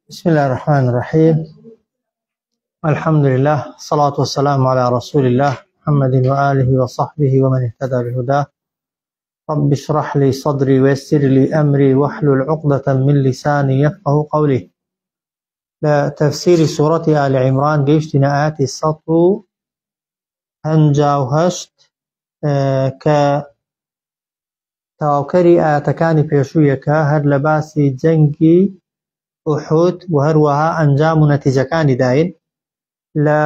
بسم الله الرحمن الرحيم الحمد لله الصلاة والسلام على رسول الله محمد وآله وصحبه ومن اهتدى بهداه رب اشرح لي صدري ويسر لي أمري واحلل عقدة من لساني يفقه قولي لە تەفسیری سوڕەتی ئال عیمران گەیشتینە ئاەتی 158 کە تەواوکەری ئاەتەکانی پێشوویەکە هەر لە باسی جەنگی ئوحود و هەروەها ئەنجام و نەتیجەکانی داین لە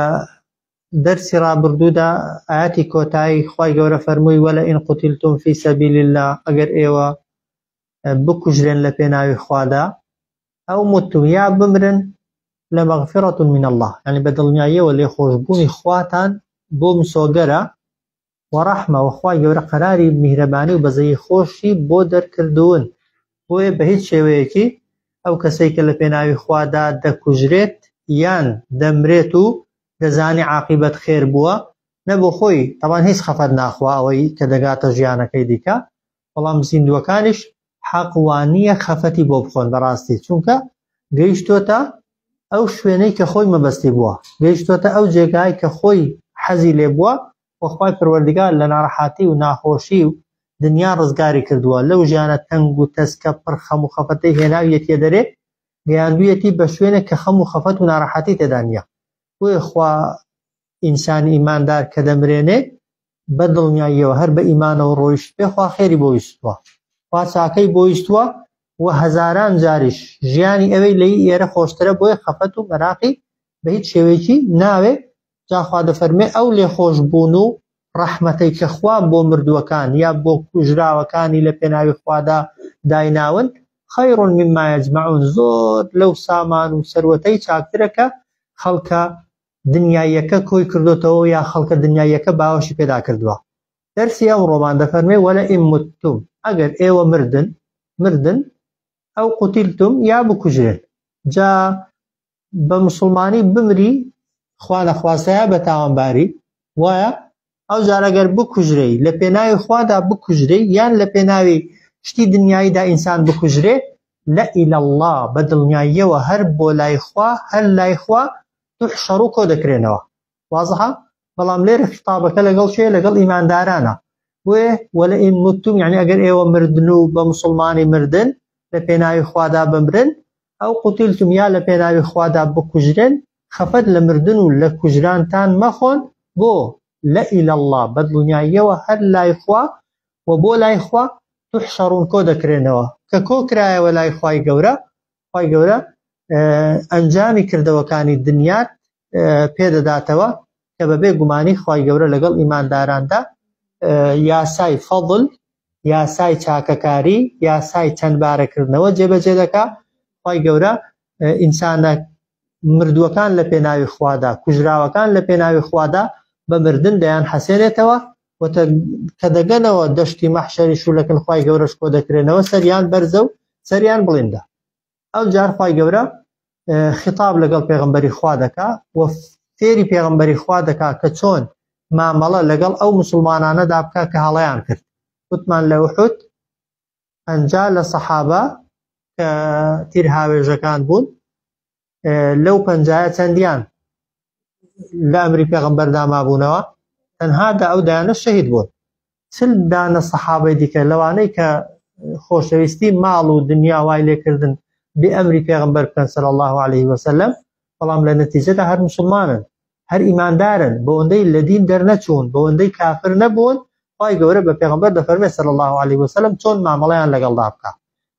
دەرسی ڕابردوودا ئاەتی کۆتایی خوای گەورە فەرمووی وەلە ئین قوتیلتم فی سەبیل الله ئەگەر ئێوە بکوژرێن لە پێناوی خوادا ئەو متم یا بمرن لە مەغفرة من الله یعنی بە دڵنیاییەوە لێخۆشبوونی خواتان بۆ مسۆگەرە و ڕەحمە و خوای گەورە قەراری میهرەبانی و بەزەیی خۆشی بۆ دەرکردوون بۆیە بە هیچ شێوەیەکی ئەو کەسەی کە لە پێناوی خوادا دەکوژرێت یان دەمرێت و دەزانی عاقیبەت خێر بووە نە بۆ خۆی تەبان هیچ خەفەت ناخوا ئەوەی کە دەگاتە ژیانەکەی دیکە بەڵام زیندووەکانیش حەق وانییە خەفەتی بۆ بخۆن بەڕاستی چونکە گەیشتۆتە ئەو شوێنەی کە خۆی مەبەستی بووە گەیشتۆتە ئەو جێگای کە خۆی حەزی لێ بووە و خوای پەروەردگار لە ناڕەحاتی و ناخۆشی و دنیا ڕزگاری کردووە لەو ژیانە تەنگ و تەسکە پڕ خەم و خەفەتەی هێناویەتیە دەرێ گەیاندوویەتی بە شوێنێک کە خەم و خەفەت و ناڕەحەتی تێدا نییە بۆیە خوا ئینسانی ئیماندار کە دەمرێنێ بە دڵنیاییەوە هەر بە ئیمانەوە ڕۆیشت بێ خوا خێری بۆ ویستووە خوا چاکەی بۆ ویستووە و هەزاران جاریش ژیانی ئەوەی لەی ئێرە خۆشترە بۆیە خەفەت و مەراقی بە هیچ شێوەیەکی ناوێ جا خوا دەفەرمێ ئەو لێخۆشبوون و ڕەحمەتەی کە خوا بۆ مردووەکان یا بۆ کوژراوەکانی لە پێناوی خوادا دایناون خیر مما یجمعون زۆر لەو سامان و سەروەتەی چاکترە کە خەڵکە دنیاییەکە کۆی کردۆتەوە یا خەڵکە دنیاییەکە باوەشی پێدا کردووە. دەرسی ئەمڕۆمان دەفەرمێ ولئن متتم ئەگەر ئێوە مردن مردن ئەو قوتیلتم یا بکوژرێن جا بە مسوڵمانی بمری خوا نەخواستەیە بە تاوانباری وایە ئەو جار ئەگەر بکوژرێی لە پێناوی خوادا بکوژرێی یان لە پێناوی شتی دنیاییدا ئینسان بکوژرێ لە إلى الله بە دڵنیاییەوە هەر بۆ لای خوا هەر لای خوا تحشروا کۆ دەکرێنەوە وازحە بەڵام لێرە خیتابەکە لەگەڵ کێ لەگەڵ ئیماندارانە بۆیە ولئن متم یعنی ئەگەر ئێوە مردن و بە مسلمانی مردن لە پێناوی خوادا بمرن ئەو قوتیلتم یا لە پێناوی خوادا بکوژرێن خەفەت لە مردن و لە کوژرانتان مەخۆن بۆ لە إلى الله بە دڵنیاییەوە هەر لای خوا و بۆ لای خوا تحشرون کۆ دەکرێنەوە کە کۆ کرایەوە لای خوای گەورە خوای گەورە ئەنجامی کردەوەکانی دنیات پێدەداتەوە کە بەبێ گومانی خوای گەورە لەگەڵ ئیمانداراندا یاسای فەضل یاسای چاکەکاری یاسای چەند بارەکردنەوە جێبەجێ دەکا خوای گەورە ئینسانە مردووەکان لە پێناوی خوادا کوژراوەکان لە پێناوی خوادا بە مردن دەیان حەسێنێتەوە کە دەگەنەوە دەشتی مەحشەری شولەکن خوای گەورەش کۆ دەکرێنەوە سەریان بەرزە و سەریان بڵندە ئەو جار خوای گەورە خطاب لەگەڵ پێغمبەری خوا دەکا و فێری پێغمبەری خوا دەکا کە چۆن مامەڵە لەگەڵ ئەو مسلمانانەدا بکا کە هەڵەیان کرد وتمان لە ئوحود 50 لە سەحابە کە تیرهاوێژەکان بوون لەو پەنجایە چەندیان لە ئەمری پێغەمبەردا مابوونەوە تەنها دا ئەو دایانە شەهید بوون 40 دانە سەحابەی دیکە لەوانەی کە خۆشەویستی ماڵ و دنیا وای لێکردن بێ ئەمری پێغەمبەر بکەن صلی الله علیه وسلم بەڵام لە نەتیجەدا هەر مسلمانن هەر ئیماندارن بەوەندەی لە دین دەرنەچوون بەوەندەی کافر نەبوون خوای گەورە بە پێغەمبەر دەفەرمێ صلی الله علیه وسلم چۆن مامەڵەیان لەگەڵدا بکا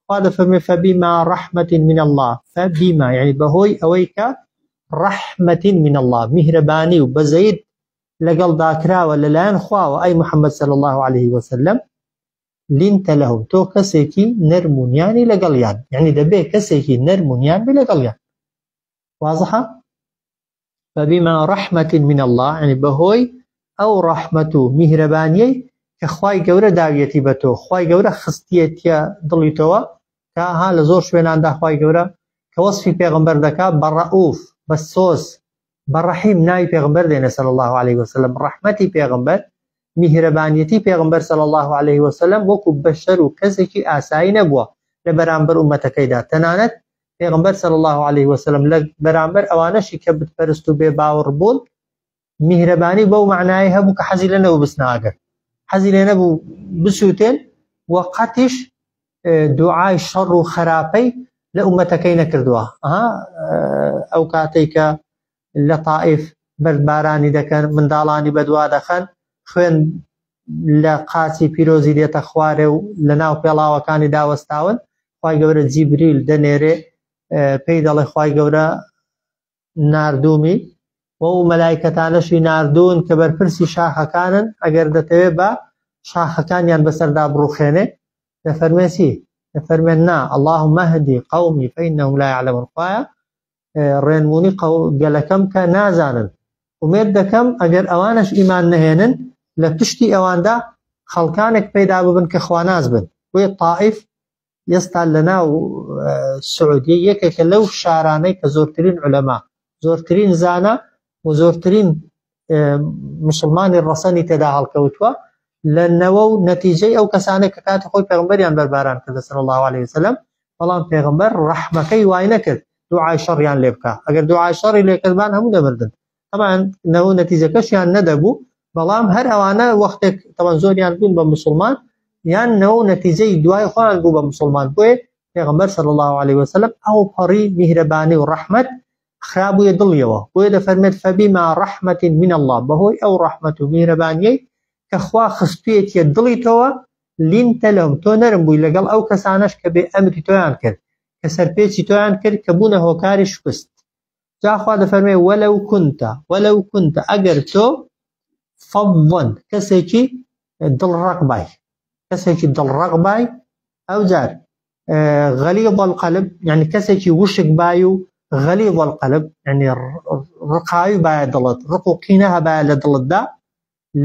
خوا دەفەرمێ فبما رحمة من الله فبما یعنی بەهۆی ئەوەی کە رحمة من الله میهرەبانی و بەزەیت لەگەڵدا کراوە لەلایەن خواوە ئەی محەممەد صلی الله علیه وسلم لنت لهم تۆ کەسێکی نەرم و نیانی لەگەڵیان یعنی دەبێ کەسێکی نەرم و نیان بی لەگەڵیان واضحە فبما رحمة من الله یعنی بەهۆی ئەو ڕەحمەت و میهرەبانیەی کە خوای گەورە داویەتی بە تۆ خوای گەورە خستیەتیە دڵی تۆوە کە ها لە زۆر شوێناندا خوای گەورە کە وەصفی پێغەمبەر دەکا بە ڕەئوف بە سۆز بە ڕەحیم ناوی پێغەمبەر دێنێ صلی الله علیه وسلم ڕەحمەتی پێغەمبەر میهرەبانیەتی پێغەمبەر صلی الله علیه وسلم وەکو بەشەر و کەسێکی ئاسایی نەبووە. لە بەرامبەر ئومەتەکەیدا. تەنانەت پێغەمبەر صلی اللە علیه وسلم لە بەرامبەر ئەوانەشی کە بتپەرست و بێ باوەڕ بوون میهرەبانی بەو معنای هەبوو کە حەزی لە نەبوو بچنە ئاگر، حەزی لێ نەبوو بسووتێن و قەتیش دوعای شەڕ و خراپەی لە ئومەتەکەی نەکردووە. ئەو کاتێک کە لە تائیف بەردبارانی دەکەن، منداڵانی بەدوا دەخەن، خوێن لە قاچی پیرۆزی دێتە خوارێ و لە ناو پێڵاوەکانی داوەستاون، خوای گەورە جیبریل دەنێرێ پێی دەڵێ خوای گەورە ناردوومی و ئەو مەلایکەتانەشی ناردوون کە بەرپرسی شاخەکانن، ئەگەر دەتەوێ بە شاخەکانیان بەسەردا بڕوخێنێ. دەفەرمێ چی؟ دەفەرمێ نا، اللهم اهدی قومی فإنهم لا يعلمون، خوایە ڕێنمونی گەلەکەم کە نازانن، ئومێد دەکەم ئەگەر ئەوانەش ئیمان نەهێنن لە پشتی ئەواندا خەڵکانێک پەیدا ببن کە خواناس بن. بۆیە تائیف ئێستا لە ناو سعودیە یەکێکە لەو شارانەی کە زۆرترین عولەما، زۆرترین زانا و زۆرترین مسلمانی ڕەسەنی تێدا هەڵکەوتووە لە نەوە و نەتیجەی ئەو کەسانە کە کاتی خۆی پێغمبەریان بەرباران کردە صلی الله علیه وسلم، بەڵام پێغمبەر ڕەحمەکەی وای نەکرد دوعای شەڕیان لێ بکە. ئەگەر دوعای شەڕی لێ کردبان هەموو دەمردن. طبعا نەوە نەتیجەکەشیان نەدەبوو، بەڵام هەر ئەوانە وەختێک طبعا زۆریان بوون بە مسلمان یان نەوە نەتیجەی دوای خۆیان بوو بە مسلمان. بۆیە پێغمبەر صلی الله علیه وسلم ئەو پەڕی میهرەبانی و ڕەحمەت خرابوویە دڵیەوە. بۆیە دەفەرمێت فبما رحمة من الله، بەهۆی ئەو ڕەحمەت و میهرەبانیەی کە خوا خستویەتیە دڵی تۆوە، لینت لهم، تۆ نەرم بووی لەگەڵ ئەو کەسانەش کە بێ ئەمری تۆیان کرد، کە سەرپێچی تۆیان کرد، کە بوونە هۆکاری شکست. جا خوا دەفەرمێ ولو كنت، ولو كنت ئەگەر تۆ فظا کەسێکی دڵڕەق بای، کەسێکی دڵڕەق بای، ئەو جار غلیظ القلب یعنی کەسێکی وشک بای و غلیظ القلب یعنی ڕقاوی باە دڵت، ڕق و قینە هەبایە لە دڵتدا،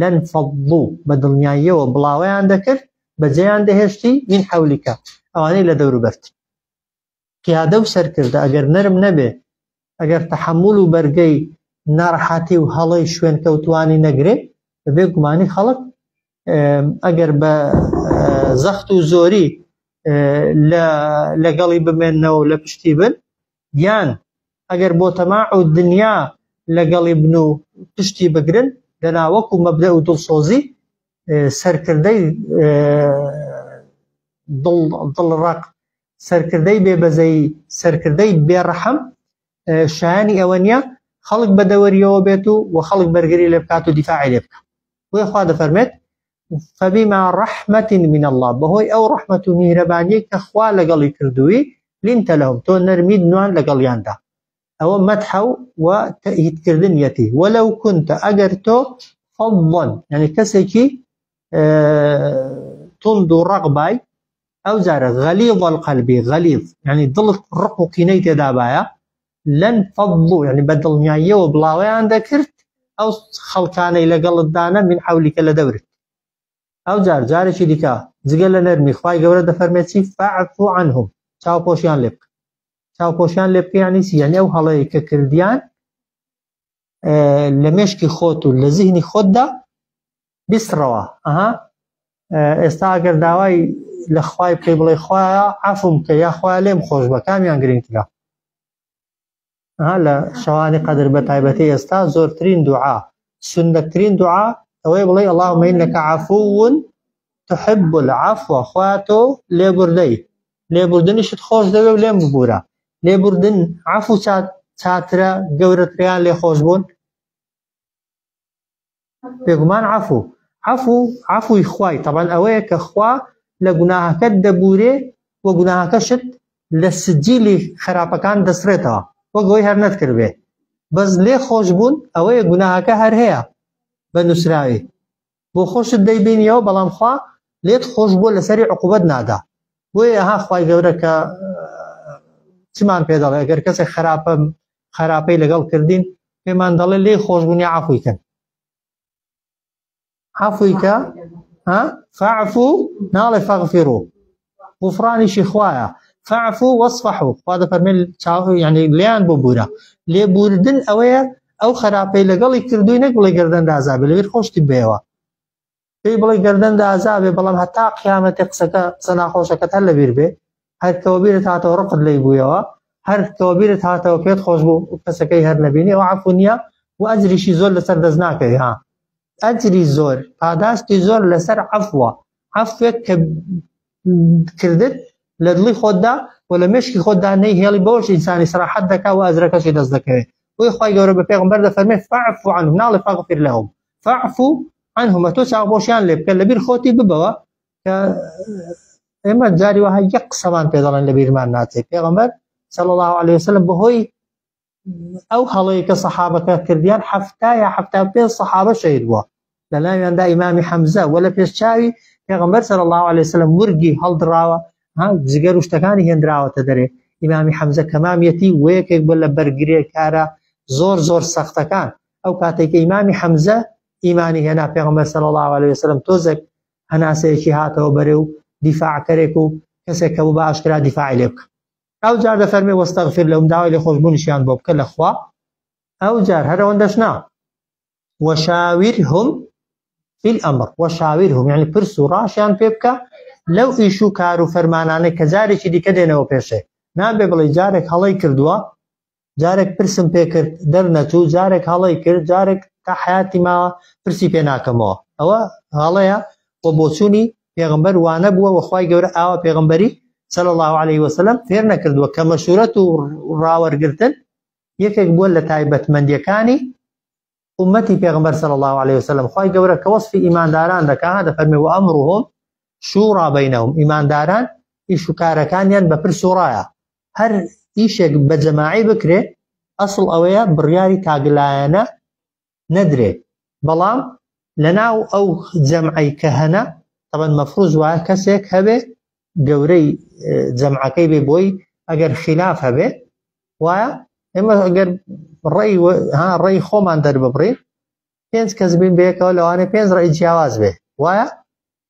لەن فەضڵو بە دڵنیاییەوە بڵاوەیان دەکرد، بەجێیان دەهێشتی، من حەولیکە ئەوانەی لە دەوروبەرت. قیادە و سەرکردە ئەگەر نەرم نەبێ، ئەگەر تەحەمول و بەرگەی ناڕەحەتی و هەڵەی شوێنکەوتوانی نەگرێ، بەبێ گومانی خەڵک ئەگەر بە زەخت و زۆری لەگەڵی بمێننەوە و لە پشتی بن، یان ئەگەر بۆ تەماع و دنیا لەگەڵی بن و پشتی بگرن، دەنا وەکو مەبدەء و دڵسۆزی سەرکردەی دڵڕەق، سەرکردەی بێبەزەیی، سەرکردەی بێڕەحم شایانی ئەوە نییە خەڵک بەدەوەریەوە بێت و خەڵک بەرگری لێ بکات و دیفاعی لێ بکات. بۆیە خوا دەفەرمێت فبما رحمة من الله، بەهۆی ئەو ڕەحمەت و میهرەبانیەی کە خوا لەگەڵی کردووی، لنت لهم، تۆ نەرمیت نوان لەگەڵیاندا. ئەوە مەدحە و تەئیدکردنیەتی. ولو كنت ئەگەر تۆ فظا یعنی کەسێکی توند و ڕەق بای، ئەو جارە غەلیظ القلب، غەلیظ یعنی دڵت ڕق و قینەی تێدابایە، لەن فەضڵو یعنی بە دڵنیاییەوە بڵاوەیان دەکرد ئەو خەڵکانەی لەگەڵتدانە من حەولیکە لە دەورت. ئەو جار جارێکی دیکە جگە لە نەرمی خوای گەورە دەفەرمێت چی؟ فاعفو عنهم، چاوپۆشیان لێ بکە. چاوپۆشیان لێ بکە یعنی چی؟ یعنی ئەو هەڵەیە کە کردیان لە مێشکی خۆت و لە زیهنی خۆتدا بیسڕەوە. ئەها ئێستا ئەگەر داوای لە خوای بکەی بڵێ خوایە عەفوم بکە یا خوایە لێم خۆش بە، کامیان گرنگترە؟ ئەها لە شەوانی قەدر بە تایبەتی ئێستا زۆرترین دوعا، سوننەترین دوعا ئەوەیە بڵێ اللهم انک عفو تحب العفو، خوایە تۆ لێبوردەی، لێبوردنیشت خۆش دەوێ و لێم ببوورە. لێبوردن عەفو چاترە گەورەتریان لێ خۆش بوون؟ بێگومان عەفو، عەفو، عەفوی خوای تەبعەن ئەوەیە کە خوا لە گوناهەکەت دەبورێ و گوناهەکەشت لە سجیلی خراپەکان دەسرێتەوە وەک ئەوەی هەر نەتکردبێ. بەس لێ خۆش بوون ئەوەیە گوناهەکە هەر هەیە بە نووسراوی بۆ خۆشت دەیبینیەوە، بەڵام خوا لێت خۆش بووە لەسەری عقوبەت نادا. بۆیە ها خوای گەورە کە چمان پێ دەڵێ ئەگەر کەسێک خراپەی لەگەڵ کردین پێمان دەڵێ لێی خۆش بوون یا عەفوی کەن. عەفوی کە، ها؟ فاعفو ناڵێ فاغفرو، غوفرانیشی خوایە. فاعفو وەصفحو، خوا دەفەرمێ یعنی لێیان ببوورە. لێبوردن ئەوەیە ئەو خراپەی لەگەڵی کردووی نەک بڵێ گەردەن دازابێ، لەبیر خۆشتی بێەوە پێی بڵێ گەردەن دازابێ، بەڵام هەتا قیامەتی قسەکە قسە ناخۆشەکەت هەر لەبیر بێ. هەر کە وەبیرت هاتەوە ڕقت لێی بوویەوە، هەر کە وەبیرت هاتەوە پێت خۆش بوو کەسەکەی هەر نەبینی، ئەوە عەفو نییە و ئەجریشی زۆر لەسەر دەست ناکەوی. ها ئەجری زۆر، پاداشتی زۆر لەسەر عەفوە، عەفوێک کە کردت لە دڵی خۆتدا و لە مێشکی خۆتدا نەیهێڵی، بەوەش ئینسانی سراحەت دەکا و ئەجرەکەشی دەست دەکەوێت. بۆیە خوای گەورە بە پێغەمبەر دەفەرمێ فاعف عنهم، ناڵێ فاغفر لهم، فاعف عنهم، تۆ چاوپۆشیان لێ بکە، لەبیر خۆتی ببەوە کە ئێمە جاری وەها یەک قسەمان پێ دەڵێن لە بیرمان ناچێت. پێغەمبەر صلی الله علیه وسلم بەهۆی ئەو هەڵەیە کە سەحابەکە کردیان 70 یا 75 سەحابە شەهید بووە، لە ناویاندا ئیمامی حەمزە وە لە پێش چاوی پێغەمبەر صلی الله علیه وسلم ورگی هەڵدراوە، ها جگەر و شتەکانی هێنراوەتە دەرێ. ئیمامی حەمزە کەمامیەتی وەیەکێک بووە لە بەرگرێکارە زۆر زۆر سەختەکان. ئەو کاتێک کە ئیمامی حەمزە ئیمانی هێنا پێغەمبەر صلی الله علیه وسلم تۆزێک هەناسەیەکی هاتەوە بەرێ و دیفاعکەرێک و کەسێک کە بوو بە ئاشکرا دیفاعی لێ بکە. ئەو جار دەفەرمێ واستغفر لهم، داوای لێخۆشبوونیشیان بۆ بکە لە خوا. ئەو جار هەر ئەوەندەش نا، وشاورهم في الأمر، وشاورهم یعنی پرس و ڕاشیان پێ بکە لەو ئیش و کار و فەرمانانەی کە جارێکی دیکە دێنەوە پێشێ. نابێ بڵێ جارێک هەڵەی کردووە، جارێک پرسم پێ کرد دەرنەچوو، جارێک هەڵەی کرد، جارێک تا حیاتی ماوە پرسی پێ ناکەمەوە. ئەوە هەڵەیە و بۆچوونی پێغەمبەر وانە بووە و خوای گەورە ئاوا پێغەمبەری صلی الله علیه وسلم فێر نەکردووە کە مەشورەت و ڕاوەرگرتن یەکێک بووە لە تایبەتمەندیەکانی ئومەتی پێغەمبەر صلی الله علیه وسلم. خوای گەورە کە وەصفی ئیمانداران دەکا دەفەرمێ وامرهم شورا بینهم، ئیمانداران ئیش و کارەکانیان بە پرس و ڕایە. هەر ئیشێک بە جەماعی بکرێ ئەسڵ ئەوەیە بڕیاری تاگلایەنە نەدرێ، بەڵام لەناو ئەو جەمعەی کە هەنە طبعا مەفروز وایە کەسێک هەبێ گەورەی جەمعەکەی بێ، بۆی ئەگەر خلاف هەبێ وایە ئێمە ئەگەر ڕێی ها ڕێی خۆمان دەرببڕین پێنج کەس بین بەیەکەوە لەوانەیە پێنج ڕێی جیاواز بێ وایە،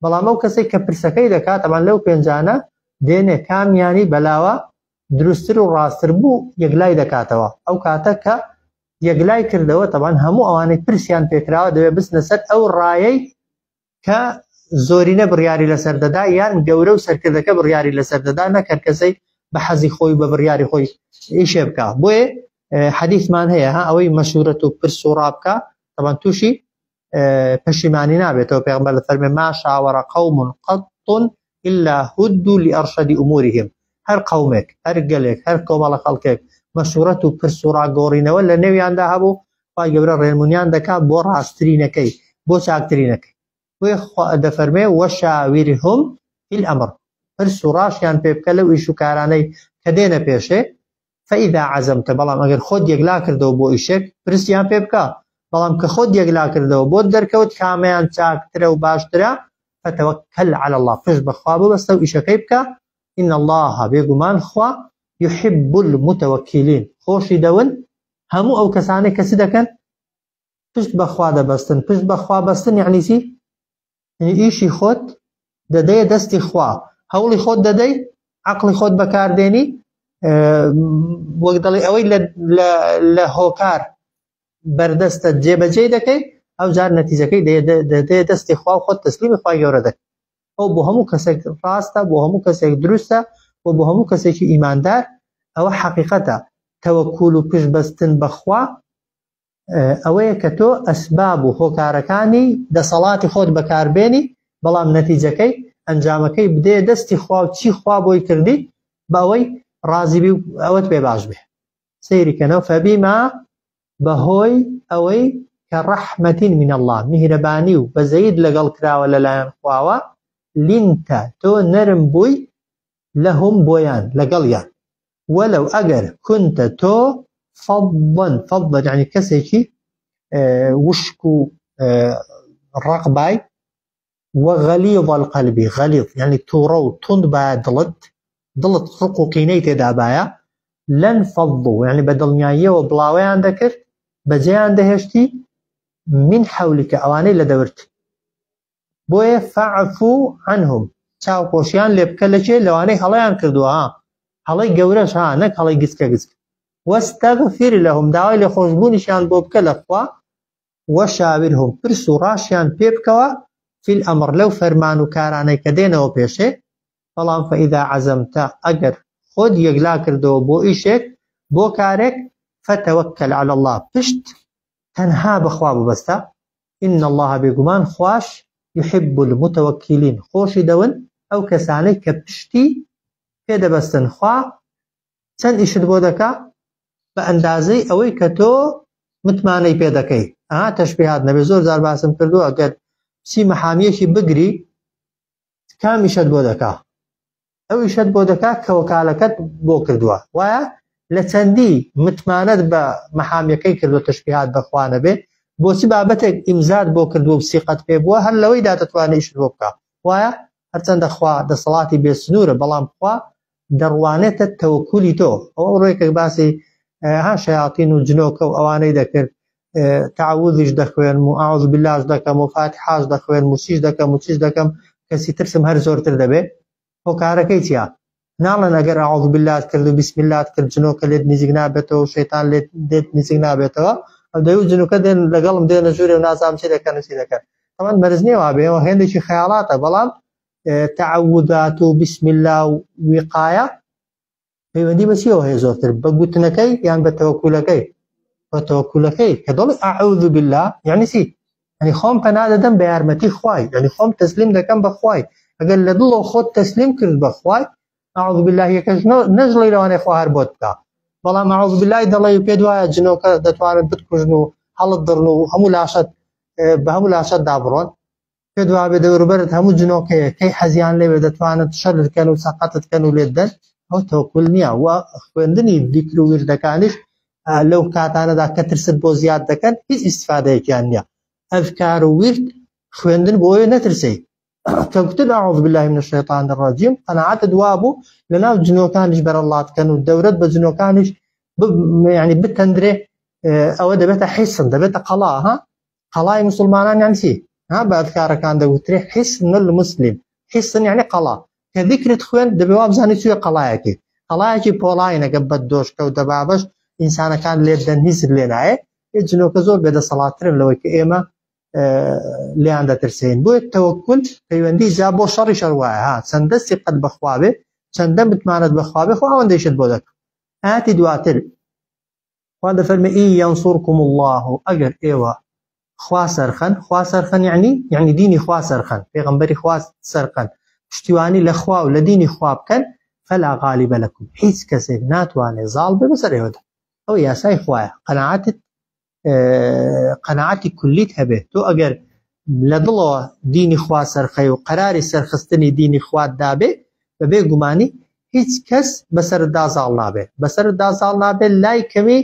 بەڵام ئەو کەسێک کە پرسەکەی دەکات ئەمان لەو پێنجانە دێنێ کامیانی بەلاوە دروستتر و ڕاستتر بوو یەکلای دەکاتەوە. ئەو کاتە کە یەکلای کردەوە تەبان هەموو ئەوانەی پرسیان پێکراوە دەبێت بچنە سەر ئەو ڕایەی کە زۆرینە بڕیاری لەسەر دەدا یان گەورە و سەرکردەکە بڕیاری لەسەر دەدا، نەک هەر کەسەی بە حەزی خۆی بە بڕیاری خۆی ئیشێ بکا. بۆیە حەدیثمان هەیە ها ئەوەی مەشورەت و پرس و ڕا بکا تەبان تووشی پەشیمانی نابێتەوە. پێغەمبەر دەفەرمێ ما شاور قوم قط إلا هدوا لأرشد أمورهم، هەر قەومێک هەر گەلێک هەر کۆمەڵە خەڵکێک مەشورەت و پرس و ڕاگۆڕینەوە لە نێویاندا هەبوو خوای گەورە ڕێنمونیان دەکا بۆ ڕاستترینەکەی بۆ چاکترینەکەی. بۆیە خوا دەفەرمێ وشاورهم في الأمر، پرس و ڕاشیان پێ بکە لەو ئیش و کارانەی کە دێنە پێشێ. فإذا عزمت، بەڵام ئەگەر خۆت یەکلا کردەوە بۆ ئیشێک پرسیان پێ بکە، بەڵام کە خۆت یەکلا کردەوە بۆت دەرکەوت کامیان چاکترە و باشترە، فتوکل على الله، پشت بەخوا ببەستە و ئیشەکەی بکە. إن الله بێگومان خوا يحب المتوکلین، خۆشی دەون هەموو ئەو کەسانەی کە چ دەکەن؟ پشت بەخوا دەبەستن. پشت بەخوا بەستن یعنی چی؟ یعنی ئیشی خۆت دەدەیە دەستی خوا، هەوڵی خۆت دەدەی، عەقڵی خۆت بەکاردێنی، وەک دەڵێ ئەوەی لە هۆکار بەردەستە جێبەجێی دەکەی، ئەو جار نەتیجەکەی دەدەیە دەستی خوا و خۆت تەسلیمی خوای گەورە دەکەی. ئەو بۆ هەموو کەسێک ڕاستە، بۆ هەموو کەسێک دروستە و بۆ هەموو کەسێکی ئیماندار ئەوە حەقیقەتە. تەوەکول و پشت بەستن بەخوا ئەوەیە کە تۆ ئەسباب و هۆکارەکانی دەسەڵاتی خۆت بەکاربێنی، بەڵام نەتیجەکەی ئەنجامەکەی بدەیە دەستی خوا و چی خوا بۆی کردی بە ئەوەی ڕازی بی و ئەوەت پێ باش بێ. سەیری کەنەوە فەبیما بەهۆی ئەوەی کە ڕەحمەتین من الله، میهرەبانی و بەزەیت لەگەڵ کراوە لەلایەن خواوە، لینتە تۆ نەرم بووی لەهم بۆیان لەگەڵیان، وەلو ئەگەر كنت تۆ فظا، فظا یعنی کەسێکی وشک و ڕەق بای، وغلیظ القلب، غلیظ یعنی تووڕە و توند باە دڵت، دڵت ڕق و قینەی تێدا باە، لەن فەضوا یعنی بە دڵنیاییەوە بڵاوەیان دەکرد، بەجێیان دەهێشتی، من حەولیکە ئەوانەی لە دەورت. بۆیە فەعفو عنهم، چاوپۆشیان لێ بکە لە کێ؟ لەوانەی هەڵەیان کردووە، ها هەڵەی گەورەش ها نەک هەڵەی گچکە گچکە. واستغفر لهم، داوای لێخۆشبوونیشیان بۆ بکە لە خوا. وشاورهم، پرس و ڕاشیان پێ بکەوە، فی الأمر لەو فەرمان و کارانەی کە دێنەوە پێشێ. بەڵام فإذا عزمت ئەگەر خۆت یەکلا کردەوە بۆ ئیشێک بۆ کارێک فتوکل علی اللە پشت تەنها بەخوا ببەستە ان اللە بێگومان خواش یحب المتوکلین خۆشی دەون ئەو کەسانەی کە پشتی پێ دەبەستن خوا چەند ئیشت بۆ دەکا بە ئەندازەی ئەوەی کە تۆ متمانەی پێ دەکەی ئا تەشبیهات نەبێ زۆر جار باسم کردووە ئەگەر چی مەحامیەکی بگری کام ئیشت بۆ دەکا ئەو ئیشت بۆ دەکا کە وەکالەکەت بۆ کردووە وایە لە چەندی متمانەت بە مەحامیەکەی کردووە تەشبیهات بەخوا نەبێ بۆچی بابەتێک ئیمزات بۆ کردووە و سیقەت پێ بووە هەر لەوەیدا دەتوانێت ئیشت بۆ بکا وایە هەرچەندە خوا دەسەڵاتی بێسنوورە بەڵام خوا دەڕوانێتە تەوەکولی تۆ ئەوە ڕێکێک باسی ها شەیاتین و جنۆکە و ئەوانەی دەکرد تعوذیش دەخوێنم و ئاوز باللاش دەکەم و فاتحاش دەخوێنم و چیش دەکەم و چیش دەکەم کەسی ترسم هەر زۆرتر دەبێت هۆکارەکەی چییە ناڵێن ئەگەر ئاوز باللات کرد و بسم اللات کرد جنۆکە لێت نزیک نابێتەوە و شەیتان لێت لێت نزیک نابێتەوە ئەو دەیو جنۆکە دێن لەگەڵم دێنە ژوورێ و نازانم چی دەکەن و چی دەکەن تەمان مەرج نییە وابێ ئەوە هێندێکی خەیاڵاتە بەڵام تعوذات و بسم الله و وقایە پەیوەندی بە چیەوە هەیە زۆرتر بە گوتنەکەی یان بە تەوەکولەکەی بە تەوەکولەکەی کە دەڵێ ئەعوذ بالله یعنی چی یعنی خۆم پەنا دەدەم بە یارمەتی خوای یعنی خۆم تەسلیم دەکەم بە خوای ئەگەر لە دڵەوە خۆت تەسلیم کرد بە خوای ئەعوذ بالله یەکەش نەژڵی لەوانەیە خوا هەر بۆت بکا بەڵام ئەعوذ بالله دەڵێ و پێت وایە جنۆکە دەتوانن بتکوژن و هەڵت دڕن و هەموو لاشەت بە هەموو لاشەت دابڕۆن پێت وابێ دەوروبەرت هەموو جنۆکەیە کەی حەزیان لێوێ دەتوانن شەرت کەن و سەقەتت کەن و لێت دەن ئەو تەوەکول نییە و خوێندنی ذیکر و وردەکانیش لەو کاتانەدا کە ترست بۆ زیاد دەکەن هیچ ئیسفادەیەکیان نییە ئەذکار و ورد خوێندن بۆ ئەوێ نەترسی کە گوتت اعوذ بالله من الشیطان الرجیم قەناعەتت وابوو لەناو جنۆکانیش بەرەڵات کەن و دەورەت بە جنۆکانیش یعنی بتەندرێ ئەوە دەبێتە حیسن دەبێتە قەڵا ها قەڵای مسلمانان یان چی ها بە ئەذکارەکان دەگوترێ حیسن المسلم حیسن یعنی قەڵا کە ذیکرت خوێند دەبێ وابزانی چووە قەڵایەکی قەڵایەکی پۆڵاینەکە بە دۆشکە و دەبابەش ئینسانەکان لێت دەن هیچت لێ نایە جنۆکە زۆر بێدەسەڵاتترن لەوەی کە ئێمە لێیان دەترسێن بۆیە تەوەکول پەیوەندی جا بۆ شەڕی شەڕ وایە ها چەندە سیقەت بەخوا بێ چەندە متمانەت بەخوا بێ خۆ ئەوەندەیشت بۆ دەکا ئاتی دواتر خوا دەفەرمێ ئی ینصرکم الله ئەگەر ئێوە خوا سەرخەن خوا سەرخەن یعنی یعنی دینی خوا سەرخەن پێغەمبەری خوا سەرخەن پشتیوانی لە خوا و لە دینی خوا بکەن فلا غالب لكم هیچ کەسێک ناتوانێت زاڵ بێ بەسەر ئێوەدا ئەو یاسای خوایە قەناعەتت قەناعەتی کولیت هەبێت تۆ ئەگەر لە دڵەوە دینی خوا سەرخەی و قەراری سەرخستنی دینی خوات دابێ بەبێ گومانی هیچ کەس بەسەردا زاڵ نابێت بەسەردا زاڵ نابێت لای کەمی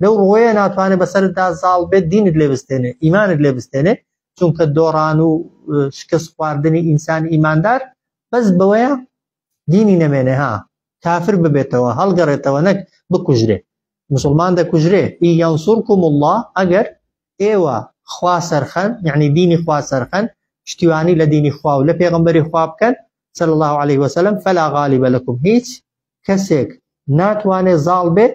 لەو ڕۆیە ناتوانێت بەسەردا زاڵ بێت دینت لێ بستێنێ ئیمانت لێ بستێنێ چونکە دۆڕان و شکست خواردنی ئینسان ئیماندار بەس بەوەیە دینی نەمێنێ ها کافر ببێتەوە هەڵگەڕێتەوە نەک بکوژرێ مسلمان دەکوژرێ ئی ینصرکم اللە ئەگەر ئێوە خوا سەرخەن یعنی دینی خوا سەرخەن پشتیوانی لە دینی خوا و لە پێغەمبەری خوا بکەن صلی الله علیه وسلم فلا غالب لكم هیچ کەسێک ناتوانێت زاڵ بێ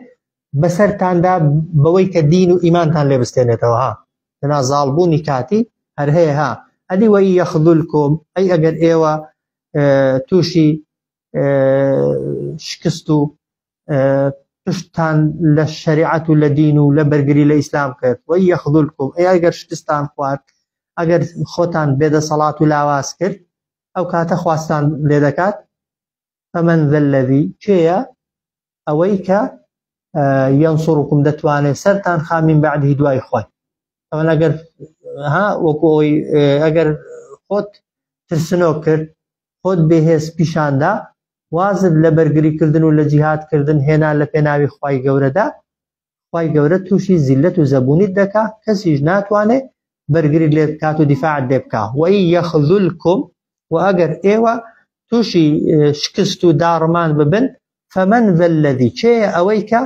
بەسەرتاندا بەوەی کە دین و ئیمانتان لێ بستێنێتەوە ها لەنا زاڵبوونی کاتی هەر هەیە ها ئەدی وەی یەخذلکم ئەی ئەگەر ئێوە تووشی شکست و پشتتان لە شەریعەت و لە دین و لە بەرگری لە ئیسلام کرد وە یەخذلکم ئەی ئەگەر شکستان خوارد ئەگەر خۆتان بێدەسەڵات و لاواز کرد ئەو کاتە خواستان لێ دەکات فمن ذا الذي کێیە ئەوەی کە ينصركم دەتوانێت سەرتان خا من بعده دوای خۆی ئەوەن ئەگەر ها وەکو ئەوەی ئەگەر خۆت ترسنۆک کرد خۆت بێهێز پیشاندا وازت لە بەرگری کردن و لە جیهاد کردن هێنا لە پێناوی خوای گەورەدا خوای گەورە تووشی زیلەت و زەبوونیت دەکا کەسیش ناتوانێ بەرگریت لێ بکات و دیفاعت لێ بکا وەئی یەخذلکم و ئەگەر ئێوە تووشی شکست و داڕمان ببن فمن ذا الذي کێیە ئەوەی کە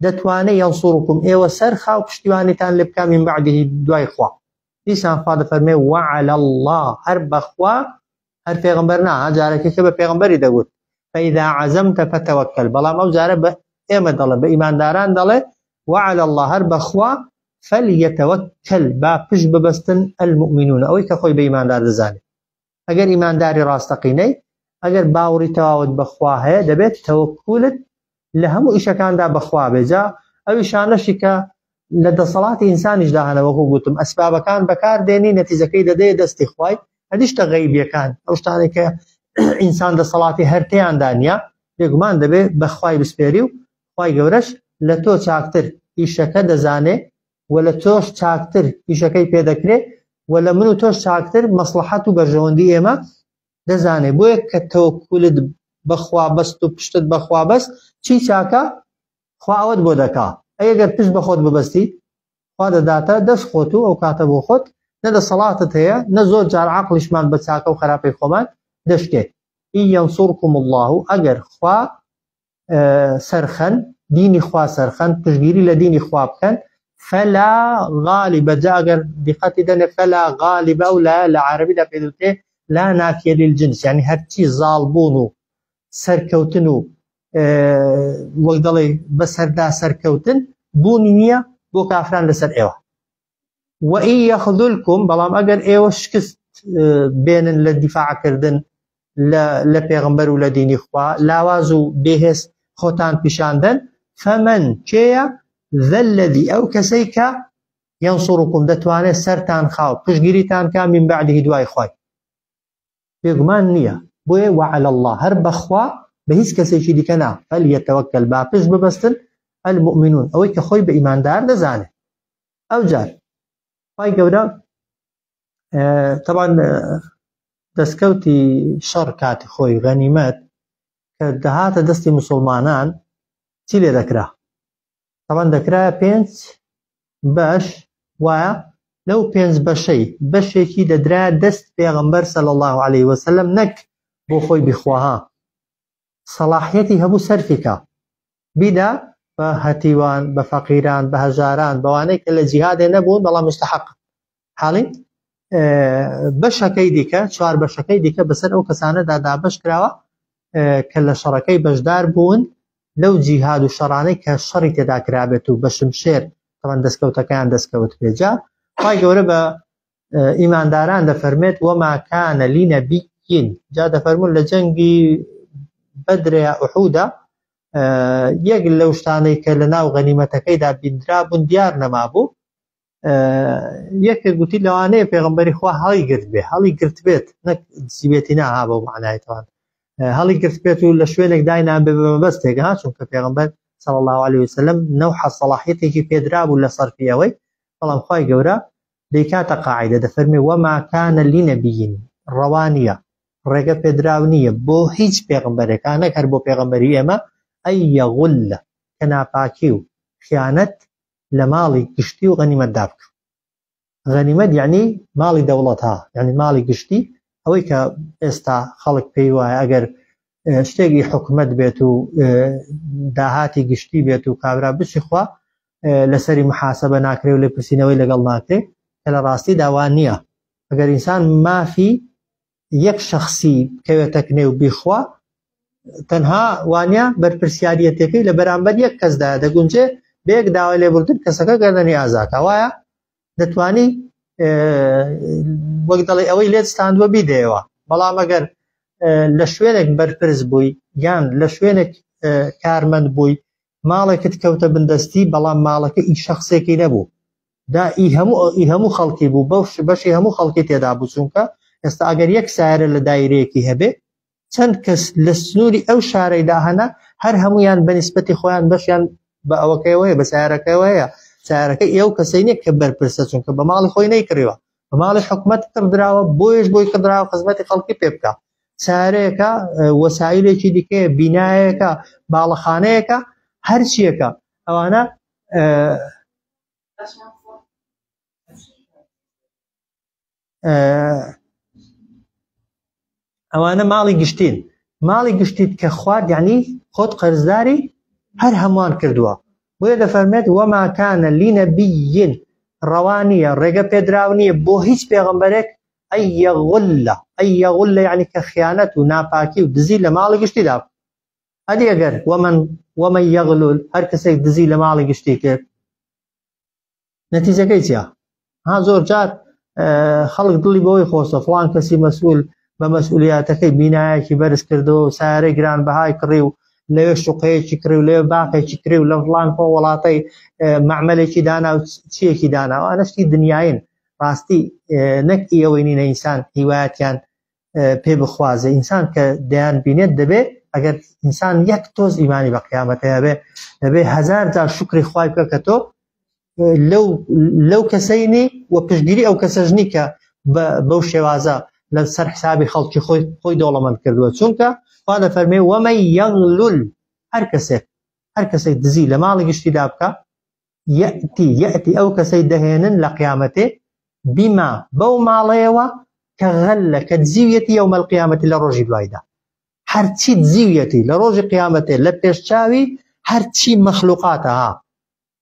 دەتوانێ ینصرکم ئێوە سەرخا و پشتیوانیتان لێ بکا من بعده دوای خوا دیسان خوا دەفەرمێ وعلى الله هەر بەخوا هەر پێغەمبەر نا ها جارەکە کە بە پێغەمبەری دەگوت فإذا عزمت فتوکل بەڵام ئەو جارە بە ئێمە دەڵێ بە ئیمانداران دەڵێ وعلى الله هەر بەخوا فليتوکل با پشت ببەستن المؤمنون ئەوەی کە خۆی بە ئیماندار دەزانێت ئەگەر ئیمانداری ڕاستەقینەی. ئەگەر باوەڕی تەواوت بەخوا هەیە دەبێت تەوەکولت لە هەموو ئیشەکاندا بەخوا بێ جا ئەو ئیشانەشی کە لە دەسەڵاتی ئینسانیشدا هەنە وەکو گوتم ئەسبابەکان بەکار دێنی نەتیجەکەی دەدەیە دەستی خوای هەدی شتە غەیبیەکان ئەو شتانەی کە ئینسان دەسەڵاتی هەر تێیاندا نییە بێگومان دەبێ بەخوای بسپێری و خوای گەورەش لە تۆ چاکتر ئیشەکە دەزانێ و لە تۆش چاکتر ئیشەکەی پێ دەکرێ و لە من و تۆش چاکتر مەسڵەحەت و بەرژەوەندی ئێمە دەزانێ. بۆیە کە تەوەکولت بەخوا بەست و پشتت بەخوا بەست چی چاکە خوا ئەوەت بۆ دەکا. ئەی ئەگەر پشت بە خۆت ببەستی خوا دەداتە دەست خۆت و ئەو کاتە بۆ خۆت نە دەسەڵاتت هەیە نە زۆر جار عەقڵیشمان بە چاکە و خراپەی خۆمان دەشکێ. إن ينصركم الله ئەگەر خوا سەرخەن دینی خوا سەرخەن پشتگیری لە دینی خوا بکەن فلا غالب جا ئەگەر دیقەتی دەنێ فلا غالب ئەو لا لە عەرەبیدا پێ دەوترێ لا نافیە للجنس یعنی هەرچی زاڵ بوون و سەرکەوتن و وەک دەڵێ بەسەردا سەرکەوتن بوونی نییە بۆ کافران لەسەر ئێوە وإن يخذلكم بەڵام ئەگەر ئێوە شکست بێنن لە دیفاعکردن لە پێغمبەر و لە دینی خوا لاواز و بێهێز خۆتان پیشاندەن فمن کێیە ذا الذي ئەو کەسەی کە ينصركم دەتوانێت سەرتان خاو پشتگیریتان کا من بعده دوای خوای بێگومان نییە بۆیە وعلى الله هەر بەخوا بە هیچ کەسێکی دیکە نا فليتوکل با پشت ببەستن المؤمنون ئەوەی کە خۆی بە ئیماندار دەزانێت ئەوجار خوای گەورە تەبان دەستکەوتی شەڕ کاتی خۆی غەنیمەت کە دەهاتە دەستی مسلمانان چی لێ دەکرا تەبان دەکرایە پێنج بەش وایە لەو پێنج بەشەی بەشێکی دەدرا دەست پێغەمبەر صلی الله علیه وسلم نەک بۆ خۆی بیخواها سەڵاحیەتی هەبوو سەرفی کا بیدا بە هەتیوان بە فەقیران بە هەژاران بەوانەی کە لە جیهادێ نەبوون بەڵام مستحق حاڵی بەشەکەی دیکە چوار بەشەکەی دیکە بەسەر ئەو کەسانەدا دابەش کراوە کە لە شەڕەکەی بەشدار بوون لەو جیهاد و شەڕانەی کە شەڕی تێدا کرابێت و بە شمشێر تەوان دەستکەوتەکەیان دەستکەوت پێجا خی گەورە بە ئیمانداران دەفەرمێت وما کان لنبی جا دەفەرمون لە جەنگی بەدرە ئوحودا یەک لەو شتانەی کە لە ناو غەنیمەتەکەیدا بیندرا بوون دیار نەمابوو یەکێک گوتی لەوانەیە پێغمبەری خوا هەڵی گرت بێ هەڵی گرت بێت نەک دزیبێتی ناها بەو معنایتوان هەڵی گرت بێت و لە شوێنێک داینان بێ بە مەبەستێک ها چونکە پێغمبەر صلی الله عليه وسلم نەوحە سەڵاحیەتێکی پێدرابوو لە سەرفی ئەوەی بەڵام خوای گەورە دەیکاتە قاعیدە دەفەرمێ وما کان لنبی ڕەوا نییە ڕێگە پێدراو نییە بۆ هیچ پێغمبەرێک نەک هەر بۆ پێغمبەری ئێمە ئەی یغل کە ناپاکی و خیانەت لە ماڵی گشتی و غەنیمەتدا بکە غەنیمەت یعنی ماڵی دەوڵەت ها یعنی ماڵی گشتی ئەوەی کە ئێستا خەڵک پێی وایە ئەگەر شتێکی حکومەت بێت و داهاتی گشتی بێت و کابرا بچی خوا لەسەری محاسبە ناکرێ و لێپرسینەوەی لەگەڵ ناکرێ کە لە ڕاستی داوا نییە ئەگەر ئینسان مافی یەک شخصی بکەوێتە کنێ و بیخوا تەنها وانە بەرپرسیاریەتەکەی لە بەرامبەر یەک کەسدا دەگونجێ بەیەک داوای لێبوردن کەسەکە گەردەنی ئازاکە وایە دەتوانی وەک دەڵێ ئەوەی لێت ستاندووە بیدەیەوە بەڵام ئەگەر لە شوێنێک بەرپرس بووی یان لە شوێنێک کارمەند بووی ماڵێکت کەوتە بندەستی بەڵام ماڵەکە ئی شخصێکی نەبوو دا ئی هەموو ئی هەموو خەڵکی بوو بەو بەشی هەموو خەڵکی تێدا بوو چونکە ئێستا ئەگەر یەک سایرە لە دایرەیەکی هەبێ چەند کەس لە سنووری ئەو شارەیدا هەنە هەر هەمویان بە نیسبەتی خۆیان بەشیان بە ئەوەکەیەوە هەیە بە سیارەکەیەوە هەیە سیارەکە ئێو کەسەی نییە کە بەرپرسە چونکە بە ماڵی خۆی نەیکڕیوە بە ماڵی حکومەت کڕدراوە بۆیش بۆی کڕدراوە خزمەتی خەڵکی پێ بکە سارەیەکە وەسایلێکی دیکەیە بینایەکە باڵەخانەیەکە هەرچیەکە ئەوانە ئەوانە ماڵی گشتین ماڵی گشتیت کە خوارد یعنی خۆت قەرزداری هەر هەمووان کردووە بۆیە دەفەرمێت وما کان لنبی ڕەوا نییە ڕێگە پێدراو نییە بۆ هیچ پێغەمبەرێک ئەی یغل ئەی یغل یعنی کە خیانەت و ناپاکی و دزی لە ماڵی گشتیدا ئەدی ئەگەر ومن ومن یغلل هەر کەسێک دزی لە ماڵی گشتی کرد نەتیجەکەی چیە ها زۆر جار خەڵک دڵی بەوەی خۆشە فڵان کەسی مەسئول بە مەسئولیاتەکەی بینایەکی بەرز کردەوە و سارەی گرانبەهای کڕی و لەوێ شوقەیەکی کڕی و لەوێ باخێکی کڕی و لە فڵان خۆ وڵاتەی مەعمەلێکی دانا و چیەکی دانا. ئەوانە شتی دنیاین ڕاستی، نەک ئەوەی نینە ئینسان هیوایەتیان پێ بخوازێ. ئینسان کە دەیان بینێت دەبێ ئەگەر ئینسان یەک تۆز ئیمانی بە قیامەت هەیە بێ، دەبێ هەزار جار شوکری خوای بکە کە تۆ لەو کەسەی نی و پشتگیری ئەو کەسەش نی کە بەو شێوازە لە سەر حسابی خەڵکی خۆی دەوڵەمەند کردووە. چونکە خوا دەفەرمێ وەمەن یەغلول، هەر کەسێک دزی لە ماڵی گشتیدا بکە، یەئتی ئەو کەسەی دەهێنن لە قیامەتێ بیما بەو ماڵەیەوە کە غەلە، کە دزیویەتی یەومەل قیامەتی لە ڕۆژی دوایدا. هەرچی دزیویەتی لە ڕۆژی قیامەتێ لە پێشچاوی هەرچی مەخلوقاتە، ها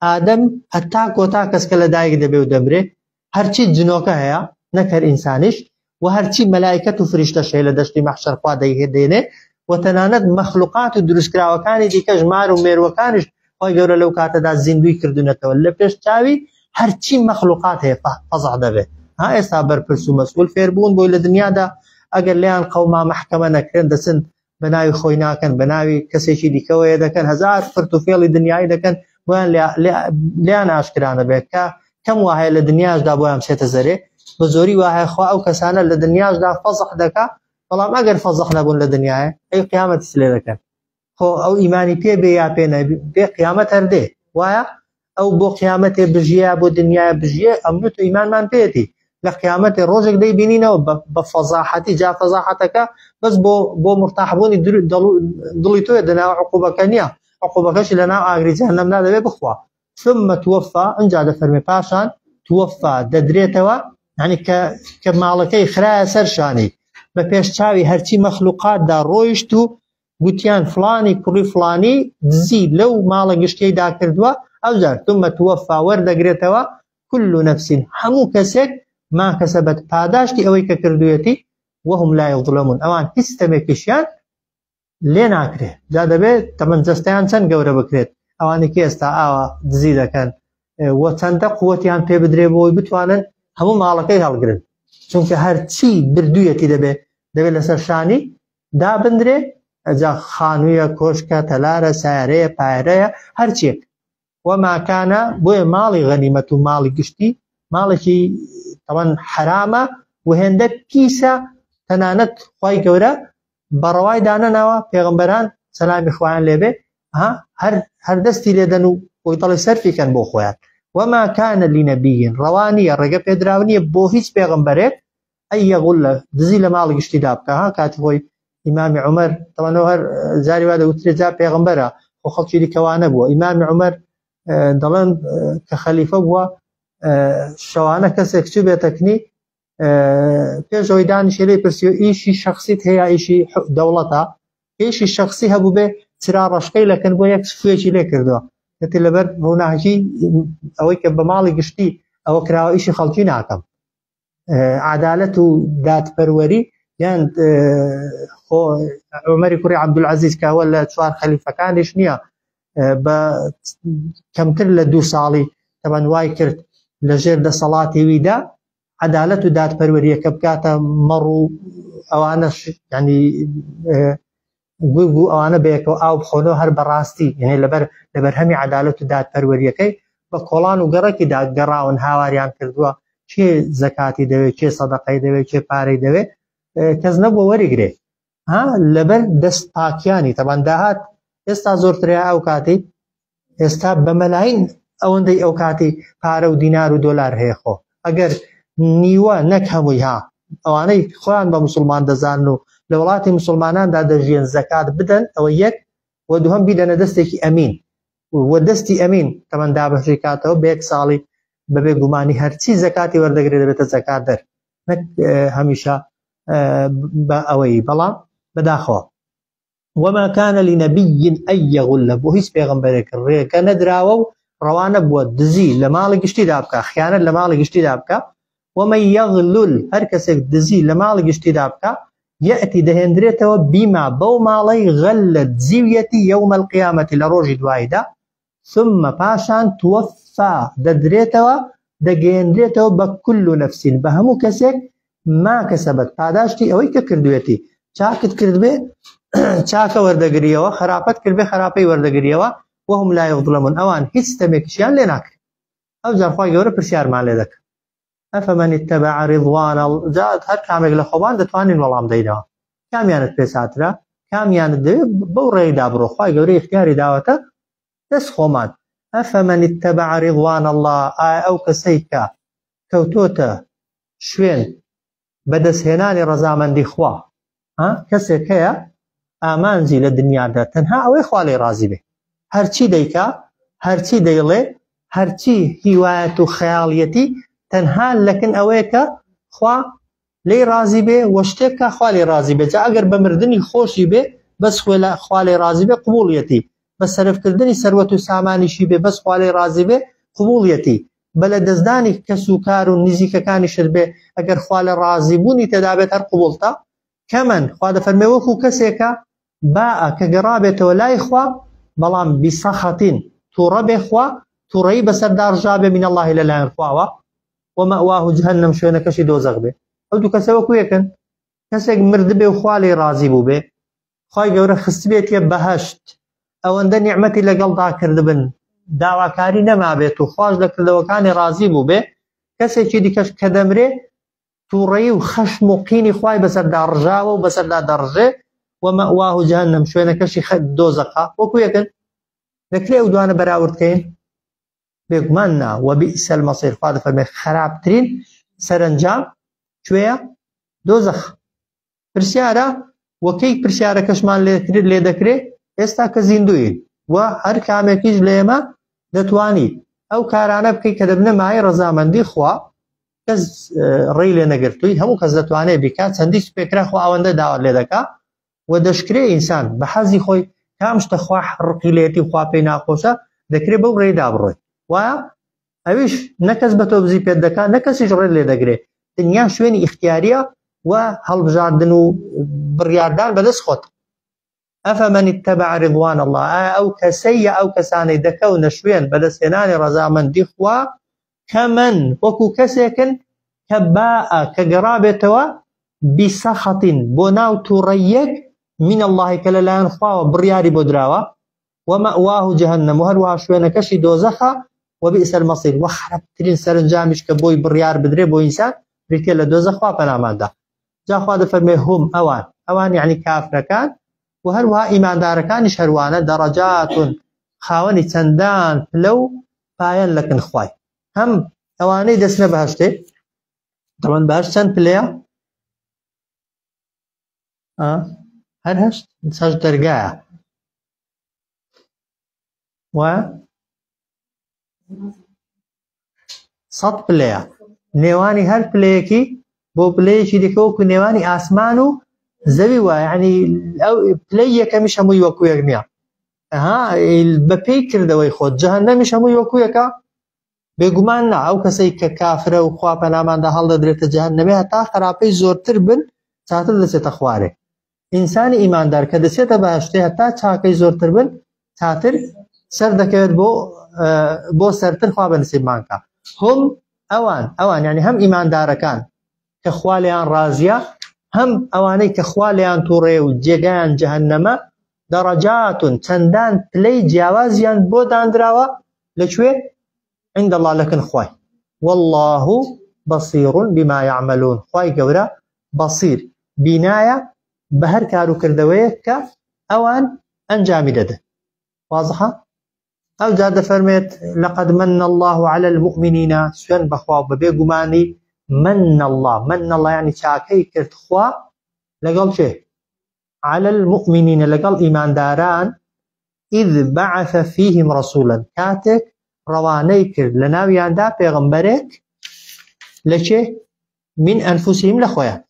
ئادەم هەتا کۆتا کەس کە لەدایک دەبێ و دەمرێ، هەرچی جنۆکە هەیە نەک هەر ئینسانیش، و هەرچی مەلایکەت و فریشتەش هەیە لە دەشتی مەحشەر خوا دەیهێنێ، و تەنانەت مەخلوقات و دروستکراوەکانی دیکەش مار و مێروەکانیش خۆی گەورە لەو کاتەدا زیندوی کردوونەتەوە لە پێش چاوی هەرچی مەخلوقات هەیە فەزع دەبێت. ها ئێستا بەرپرس و مەسئول فێربوون بۆی لە دنیادا ئەگەر لێیان قەوما مەحکەمە نەکرێن دەچن بە ناوی خۆی ناکەن، بە ناوی کەسێکی دیکەوەیە دەکەن، هەزار فرت و فێڵی دنیایی دەکەن بۆیان لێیان ئاشکرانە بێت کە کەم وایە لە دنیاشدا بۆیان بچێتە زەرێ. بە زۆری وایە خوا ئەو کەسانە لە دنیاشدا فەزح دەکا، بەڵام ئەگەر فەزح نەبوون لە دنیاە ئەی قیامەتی لێ دەکەن. خۆ ئەو ئیمانی پێ بێ یا پێ نەبێ قیامەت هەر دێ. وایە ئەو بۆ قیامەتێ بژیە بۆ دنیای بژیە، ئەمن و تۆ ئیمانمان پێیەتی لە قیامەتێ ڕۆژێک دەیبینینەوە بە فەزاحەتی. جا فەزاحەتەکە بەس بۆ مرتاحبوونی دڵی تۆیە، دەناو عقوبەکە نییە، عقوبەکەشی لەناو ئاگری جەهەنەمدا دەبێ بخوا. ثم توفى، ئینجا دەفەرمێ پاشان توفى دەدرێتەوە، یعنی کە ماڵەکەی خرایە سەر شانی بە پێش چاوی هەرچی مەخلوقاتدا ڕۆیشت و گوتیان فلانی کوڕی فلانی دزی لەو ماڵە گشتیەیدا کردووە، ئەوجار ثم توفى وەردەگرێتەوە كل نفس هەموو کەسێک ما کەسەبەت پاداشتی ئەوەی کە کردوویەتی، وهم لا یظلمون ئەوان هیچ ستەمێکیشیان لێ ناکرێ. جا دەبێت تەمەن جەستەیان چەند گەورە بکرێت ئەوانەی کە ئێستا ئاوا دزی دەکەن و چەندە قوتیان پێ بدرێ بۆی بتوانن هەموو ماڵەکەی هەڵگرن، چونکە هەرچی بردوویەتی دەبێت لەسەر شانی دابندرێ. ئەجا خانوویە، کۆشکە، تەلارە، سایارەیە، پایەرەیە، هەرچیەک وەماکانە. بۆیە ماڵی غەنیمەت و ماڵی گشتی ماڵێکی تەوان حرامە و هێندە پیسە تەنانەت خوای گەورە بەڕەوای دانەناوە پێغەمبەران سەلامی خوایان لێبێ هەر دەستی لێدەن و وەک دەڵێ سەرفی کەن بۆ خۆیان. وما كان لنبي ڕەوا نییە، ڕێگە پێدراو نییە بۆ هیچ پێغەمبەرێک ئەی یەغل دزی لە ماڵی گشتیدا بکە. ها کاتی خۆی ئیمامی عومەر تەوانەوە هەر جاری وا دەگوترێ جا پێغەمبەرە، خۆ خەڵکی دیکەوانە بووە. ئیمامی عومەر دەڵێن کە خەلیفە بووە شەوانە کەسێک چوو بێتە کنی پێش ئەوەی دانیشێ لێی پرسیوە ئیشی شەخسیت هەیە ئیشی دەوڵەتە؟ ئیشی شەخسی هەبوو بێ چرا ڕەشکەی لەکن بۆ یەک سفوێکی لێ کردووە، کەتی لەبەر ڕووناکی ئەوەی کە بە ماڵی گشتی ئەوە کراوە ئیشی خەڵکی ناکەم. عدالەت و دادپەروەری یان خۆ عومەری کوڕی عەبدولعەزیز کە ئەوە لە چوار خەلیفەکانیش نییە، بە کەمتر لە 2 ساڵی تەبەن وای کرد لەژێر دەسەڵاتی ویدا عەدالەت و دادپەروەریەکە بکاتە مەڕ و ئەوانەش ینی گورگ و ئەوانە بەیەکەوە ئاو بخۆنەوە. هەر بەڕاستی یعنی لەبەر هەمی عەدالەت و دادپەروەریەکەی بە کۆڵان و گەڕەکی گەڕاون هاواریان کردووە کێ زەکاتی دەوێت، کێ سەدەقەی دەوێت، کێ پارەی دەوێت، کەس نەبووە وەریگرێ. ها لەبەر دەست پاکیانی تەبان داهات ئێستا زۆرترە ئەو کاتی، ئێستا بە مەلاین ئەوەندەی ئەو کاتی پارە و دینار و دۆلار هەیە. خۆ ئەگەر نیوە نەک هەمووی، ها ئەوانەی خۆیان بە مسلمان دەزانن و لە وڵاتی مسلماناندا دەژیێن زەکات بدەن، ئەوە یەک، و دووهەم بیدەنە دەستێکی ئەمین و دەستی ئەمین تەمەن دابەشی کاتەوە بە یەک ساڵی بەبێ گومانی هەرچی زەکاتی وەردەگرێت دەبێتە زەکات دەر، نەک هەمیشە بە ئەوەی. بەڵام بەداخەوە وما كان لنبي أن يغل بۆ هیچ پێغەمبەرێک ڕێگە نەدراوە و ڕەوانە بووە دزی لە ماڵی گشتیدا بکە، خیانەت لە ماڵی گشتیدا بکە. ومن يغلل هەر کەسێک دزی لە ماڵی گشتیدا بکە، یەئتی دەهێندرێتەوە بیما بەو ماڵەی غەلە دزیویەتی یەوم القیامەتی لە ڕۆژی دواییدا، ثم پاشان توفا دەدرێتەوە دەگەیەنرێتەوە بە كل نفس بە هەموو کەسێک ما کەسەبەت پاداشتی ئەوەی کە کردوێتی چاکت کردبێ چاکە وەردەگریەوە خراپەت کردبێ خراپەی وەردەگریەوە وهم لا یظلمون ئەوان هیچ ستەمێکیشیان لێ ناکرێت ئەو جار خوای گەورە پرسیارمان لێ دەکات ئەفەمەن اتبع رضوان جا هەر کامێک لە خۆمان دەتوانین وەڵام دەینەوە کامیانت پێ چاترە کامیانت دەوێت بەو ڕێیدا بڕۆ خوای گەورە اختیاری داوەتە دەست خۆمان ئەفەمەن اتبع رضوان الله ئایا ئەو کەسەی کە کەوتۆتە شوێن بەدەستهێنانی ڕەزامەندی خوا ها کەسێک هەیە ئامانجی لە دنیادا تەنها ئەوەی خوا لێی ڕازی بێ هەرچی دەیکا هەرچی دەیڵێ هەرچی هیوایەت و خەیاڵیەتی تەنها لەکن ئەوەیە کە خوا لێی ڕازی بێ و شتێک کا خوا لێی ڕازی بێ جا ئەگەر بە مردنی خۆشی بێ بەس خوا لێی ڕازی بێ قبوڵیەتی بە سەرفکردنی سەروەت و سامانیشی بێ بەس خوا لێی ڕازی بێ قبوڵیەتی بە لە دەستدانی کەس و کار و نزیکەکانیشت بێ ئەگەر خوا لە ڕازی بوونی تێدا بێت هەر قبوڵتە کەمەن خوا دەفەرمێ وەکو کەسێکە باء کە گەڕابێتەوە لای خوا بەڵام بسەخەتین تووڕە بێ خوا تووڕەیی بەسەردا ڕژابێ من اللە لەلایەن خواوە ومەواه جهنم شوێنەکەشی دۆزەخ بێ ئەو دوو کەسە وەکو یەکن کەسێک مردبێ و خوا لێی ڕازی بوو بێ خوای گەورە خستبێتیە بەهەشت ئەوەندە نیعمەتی لەگەڵدا کردبن داواکاری نەمابێت و خواش لە کردەوەکانی ڕازی بوو بێ کەسێکی دیکەش کە دەمرێ تووڕەیی و خەشم و قینی خوای بەسەردا ڕژاوە و بەسەردا دەڕژێ و مەواه جەهەنەم شوێنەکەشی دۆزەخە وەکو یەکن دەکرێ ئەو دوانە بەراورد کەین بێگومان نا وبئس المصیر خوا دەفەرمێ خراپترین سەرەنجام کوێیە دۆزەخ پرسیارە وە کەی پرسیارەکەشمان لێ دەکرێ ئێستا کە زیندووین و هەر کامێکیش لە ئێمە دەتوانی ئەو کارانە بکەیت کە دەبنە مایەی ڕەزامەندی خوا کەس ڕێی لێ نەگرتووی هەموو کەس دەتوانێت بیکات چەندی پێکرا خوا ئەوەندە داوات لێ دەکا و دەشکرێ ئینسان بە حەزی خۆی کام شتە خوا ڕقی لێتی و خوا پێی ناخۆشە دەکرێ بەو ڕێیدا بڕۆی وایە ئەویش نە کەس بە تۆ بزی پێت دەکات نە کەسیش ڕێت لێ دەگرێ دنیا شوێنی ئیختیاریە و هەڵبژاردن و بڕیاردان بەدەست خۆت ئەفەمەن اتبع رضوان الله ئایا ئەو کەسەی یا ئەو کەسانەی دەکەونە شوێن بەدەستهێنانی ڕەزامەندی خوا کەمەن وەکو کەسێکن کە باء کە گەڕابێتەوە بسەخەتین بۆ ناو تووڕەیەک من الله کە لەلایەن خواوە بڕیاری بۆ دراوە ومأواه جهنم و هەروەها شوێنەکەشی دۆزەخە وبئس المصیر وە خراپترین سەرنجامیش کە بۆی بڕیار بدرێ بۆ ئینسان بریتیە لە دۆزەخ خوا پەناماندا جا خوا دەفەرمێ هم ئەوان ئەوان یعنی کافرەکان و هەروەها ئیماندارەکانیش هەروانە دەڕەجاتون خاوەنی چەندان پلە و پایەن لەکن خوای هەم ئەوانەی دەچنە بەهەشتێ دەڵێن بەهەشت چەند پلەیە هەر هەشت هەشت دەرگایە و سەد پلەیە نێوانی هەر پلەیەکی بۆ پلەیەکی دیکە وەکو نێوانی ئاسمان و زەوی وایە یعنی ئەو پلەی یەکەمیش هەمووی وەکو یەک نییە ها بەپێی کردەوەی خۆت جەهەنەمیش هەمووی وەکو یەکە بێگومان نا ئەو کەسەی کە کافرە و خوا پەناماندا هەڵدەدرێتە جەهەنەمێ هەتا خراپەی زۆرتر بن چاتر دەچێتە خوارێ ئینسانی ئیماندار کە دەچێتە بەهەشتێ هەتا چاکەی زۆرتر بن چاتر سەر دەکەوێت بۆ بۆ سەرتر خوا بە نسیبمان کە هم ئەوان ئەوان یعنی هەم ئیماندارەکان کە خوا لێیان ڕازیە هەم ئەوانەی کە خوا لێیان تووڕێ و جێگایان جەهەنەمە دەڕەجاتون چەندان پلەی جیاوازیان بۆ دانراوە لەکوێ عند الله لەکن خوای والله بصير بما يعملون خوای گەورە بەصیر بینایە بە هەر کار و کردەوەیەک کە ئەوان ئەنجامی دەدەن وازحە ئەوجا دەفەرمێت لقد من الله على المؤمنین سوێن بەخوا و بەبێ گومانی من الله من الله یعنی چاکەی کرد خوا لەگەڵ چێ على المؤمنین لەگەڵ ئیمانداران إذ بعث فيهم رسولا کاتێک ڕەوانەی کرد لە ناویاندا پێغەمبەرێک لە چێ من أنفسهم لە خۆیان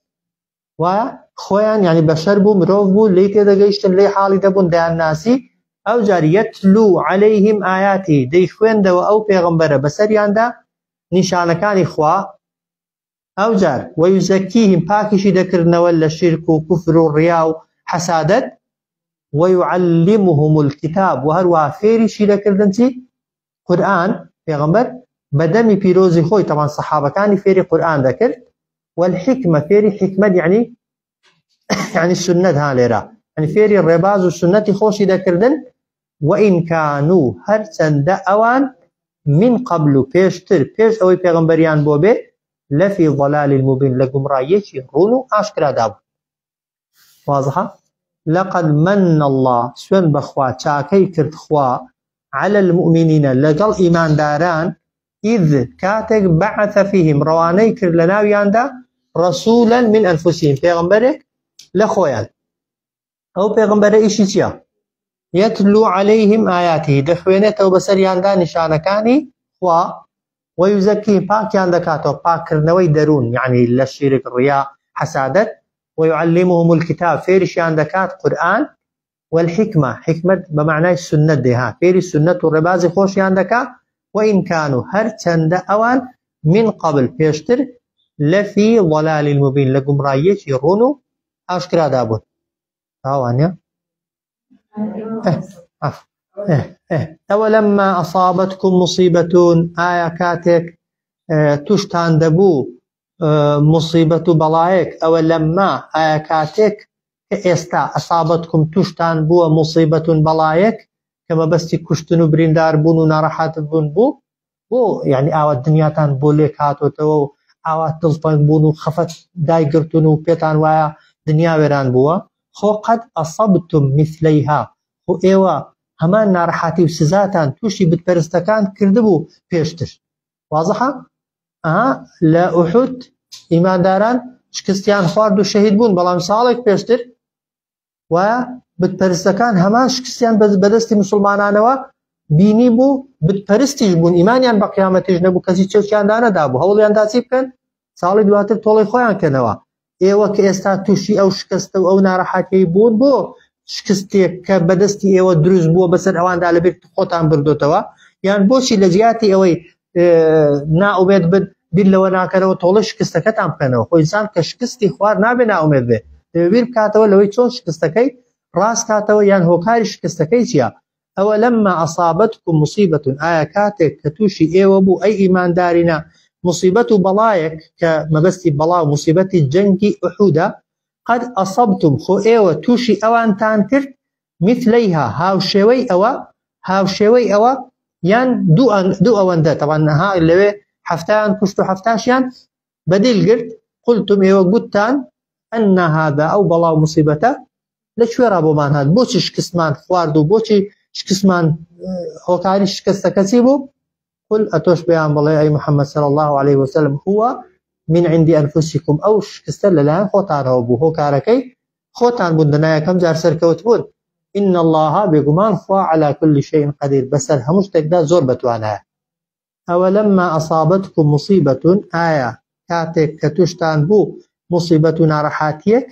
وایە خۆیان یعنی بەشەر بوو مرۆڤ بوو لێی تێدەگەیشتن لێی حاڵی دەبوون دەیانناسی ئەو جار یەتلو عەلەیهم ئایاتی دەیخوێندەوە ئەو پێغەمبەرە بەسەریاندا نیشانەکانی خوا ئەو جار وەیوزەکیهم پاکیشی دەکردنەوە لە شیرک و کوفر و ڕیا و حەسادەت ويعلمهم الكتاب و هەروەها فێریشی دەکردن چی قورئان پێغەمبەر بە دەمی پیرۆزی خۆی تەمان سەحابەکانی فێری قورئان دەکرد. والحکمە فێری حیکمەت یعنی یعنی سنت ها لێرە یعنی فێری ڕێباز و سنەتی خۆشی دەکردن وئین کانو هەرچەندە ئەوان من قبل و پێشتر پێش ئەوەی پێغەمبەریان بۆ بێ لەفی ضلال المبین لە گومڕاییەکی ڕوون و ئاشکرادا بوو. واضحە؟ لقد من الله سوێن بەخوا چاکەی کرد خوا على المؤمنین لەگەڵ ئیمانداران إذ کاتێک بعث فيهم ڕەوانەی کرد لە ناویاندا رسولا من أنفسهم پێغەمبەرێک لە خۆیان ئەو پێغەمبەرە ئیشی چییە؟ یتلو عليهم آیاته دەخوێنێتەوە بەسەریاندا نیشانەکانی خوا ويزكيهم پاکیان دەکاتەوە پاککردنەوەی دەروون یعنی لە شیرک ڕیا حەسادەت ويعلمهم الكتاب فێریشیان دەکات قورئان والحکمە حکمت بە معنای سنت دێ ها فێری سنت و ڕێبازی خۆشیان دەکا وإن كانوا هەرچەندە ئەوان من قبل پێشتر لەفی ضلال مبین لە گومڕاییەکی ڕوون و ئاشکرادا بوون تاوانە ئەوەلەمما ئەسابەتکم مصیبەتون ئایا کاتێک توشتان دەبوو مصیبەت و بەڵایەک ئەوە لەمما ئایا کاتێک کە ئێستا ئەسابەتکم توشتان بووە مصیبەتون بەڵایەک کە مەبەستی کوشتن و بریندار بوون و ناڕەحات بوون بوو بۆ یعنی ئاوا دنیاتان بۆ لێک هاتۆتەوە و ئاوا دڵتەنگ بوون و خەفەت دایگرتون و پێتان وایە دنیا وێران بووە خۆ قەد ئەسەبتم مثلەیها خۆ ئێوە هەمان ناڕەحەتی و سزاتان تووشی بتپەرستەکان کردبوو پێشتر وازحە ئەها لە ئوحود ئیمانداران شکستیان خوارد و شەهید بوون بەڵام ساڵێک پێشتر و بتپەرستەکان هەمان شکستیان بەدەستی مسلمانانەوە بینی بوو بتپەرستیش بوون ئیمانیان بە قیامەتیش نەبوو کەسی چۆکیان دانەدا بوو هەوڵیان دا چی بکەن ساڵی دواتر تۆڵی خۆیان کەنەوە ئێوە کە ئێستا تووشی ئەو شکستە و ئەو ناڕەحەتیەی بوون بۆ شکستێک کە بەدەستی ئێوە دروست بووە بەسەر ئەواندا لەبیر خۆتان بردوتەوە یان بۆچی لە جیاتی ئەوەی نائومێد بن بیر لەوە ناکەنەوە تۆڵەی شکستەکەتان بکەنەوە خۆ ئینسان کە شکستی خوار نابێ نائومێد بێ دەبێ بیر بکاتەوە لەوەی چۆن شکستەکەی ڕاست کاتەوە یان هۆکاری شکستەکەی چییە ئەوە لەمما ئەسابەتکم مصیبەتون ئایا کاتێک کە تووشی ئێوە بوو ئەی ئیماندارینە مصیبەت و بەڵایەک کە مەبەستی بەڵا و مصیبەتی جەنگی ئوحودە قد ئەسەبتم خۆ ئێوە تووشی ئەوانتان کرد مثلیها هاوشێوەی ئەوە هاوشێوەی ئەوە یان دوو ئەوەندە تەوان ها لەوێ حەفتایان کوشت و حەفتاشیان بەدیل گرت قلتم ئێوە گوتتان أن هذا ئەو بەڵا و مصیبەتە لە کوێ ڕا بۆمان هات بۆچی شکستمان خوارد و بۆچی شکستمان هۆکاری شکستەکە چی بوو قل ئەتۆش پێیان بڵێ ئەی محمد صلی الله علیه وسلم هو من عند انفسکم ئەو شکستە لەلایەن خۆتانەوە بوو هۆکارەکەی خۆتان بوون دەنا یەکەم جار سەرکەوت بوون إن الله بێگومان خوا على كل شيء قدير بەسەر هەموو شتێکدا زۆر بەتوانایە ئەوەلەما ئەسابەتکم مصیبەتون ئایا کاتێک کە توشتان بوو مصیبەت و ناڕەحاتیەک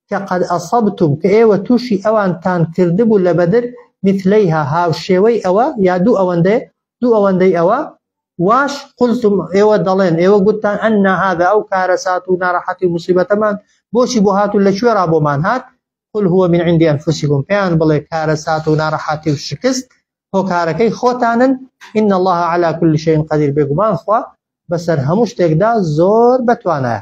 کە قد ئەصبتم کە ئێوە تووشی ئەوانتان کردبوو لە بەدر مثلیها هاوشێوەی ئەوە یا دوو ئەوەندەی دوو ئەوەندەی ئەوە واش قلتم ئێوە دەڵێن ئێوە گوتتان ئەن هذا ئەو کارەسات و ناڕەحەتی و مصیبەتەمان بۆچی بۆ هات و لە کوێ ڕا بۆمان هات قل هو من عند انفسكم پێیان بڵێ کارەسات و ناڕەحەتی و شکست هۆکارەکەی خۆتانن ان الله على كل شيء قدير بێگومان خوا بەسەر هەموو شتێکدا زۆر بەتوانایە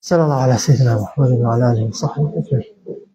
صلى الله على سيدنا محمد وعلى آله وصحبه أجمعين.